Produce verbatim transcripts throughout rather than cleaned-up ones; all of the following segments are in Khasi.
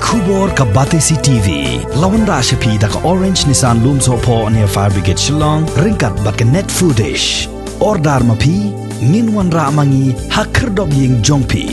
Khubor ka Batesi T V. La wanrah sha phi da ka Orange Nissan Lumsohphoh near Fire Brigade Shillong, ryngkat bad ka Net Foodish. Order ma phi, ngin wanrah ma ngi ha khyrdop ïing jong phi.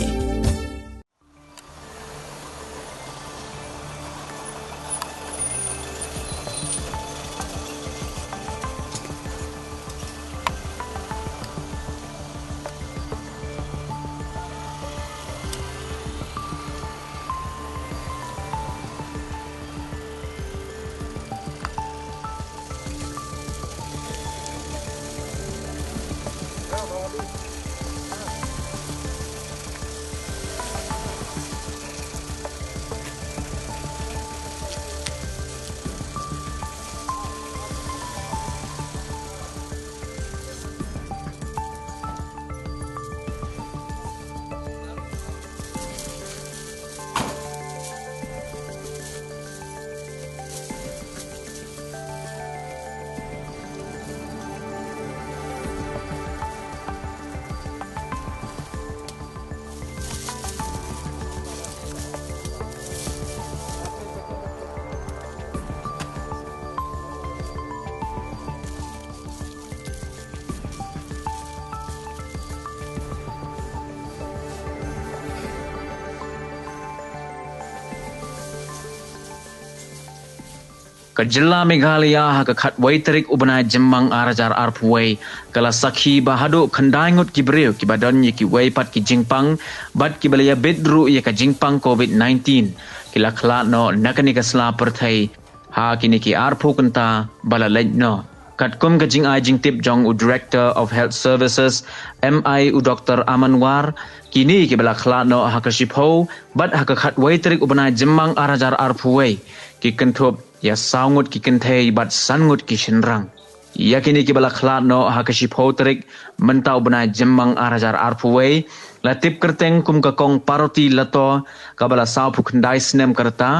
Ka jylla Meghalaya ha ka khatwei tarik u bnai Jymmang ar hajar arphew wei ka la sakhi ba haduh khyndai ngut ki briew kiba don ïa kiwei pat ki jingpang bad kiba la ïabit ruh ïa ka jingpang covid nineteen ki la khlad noh na kane ka sla pyrthei ha kine ki arphew kynta ba la leit noh. Katkum ka jingai jingtip jong u Director of Health Services, M I u Doktor Aman War, kine kiba la khlad noh ha ka shiphew bad ha ka khatwei tarik u bnai Jymmang ar hajar arphew wei ki kynthup ïa saw ngut ki kynthei bad san ngut ki shynrang. Ïa kine kiba la khlad noh ha ka shiphew tarik mynta u bnai Jymmang ar hajar arphew wei la tip kyrteng kum ka Kong Paroti Lato kaba la sawphew khyndai snem ka rta,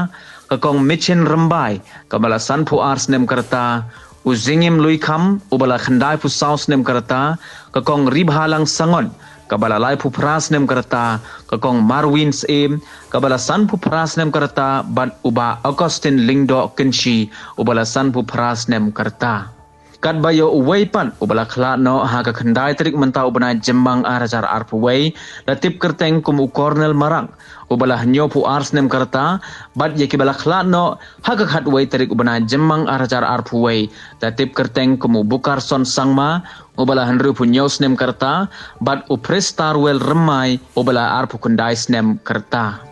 ka Kong Michen Rymbai kaba la sanphew ar snem ka rta, u Jingim Luikham uba la khyndaiphew saw snem ka rta, ka Kong Ribhalang Sangot kaba la laiphew phra snem ka rta, ka Kong Marwin Syiem kaba la sanphew phra snem ka rta bad u Bah Augustine Lyngdoh Kynshi uba la sanphew phra snem ka rta. Katba ïa uwei pat uba la khlad noh ha ka khyndai tarik mynta u bnai Jymmang ar hajar arphew wei la tip kyrteng kum u Cornel Marak uba la hynñiewphew ar snem ka rta bad ïa kiba la khlad noh ha ka khatwei tarik u bnai Jymmang ar hajar arphew wei la tip kyrteng kum u Bukarson Sangma uba la hynriewphew hynñiew snem ka rta bad u Prestarwell Rymbai uba la arphew khyndai snem ka rta.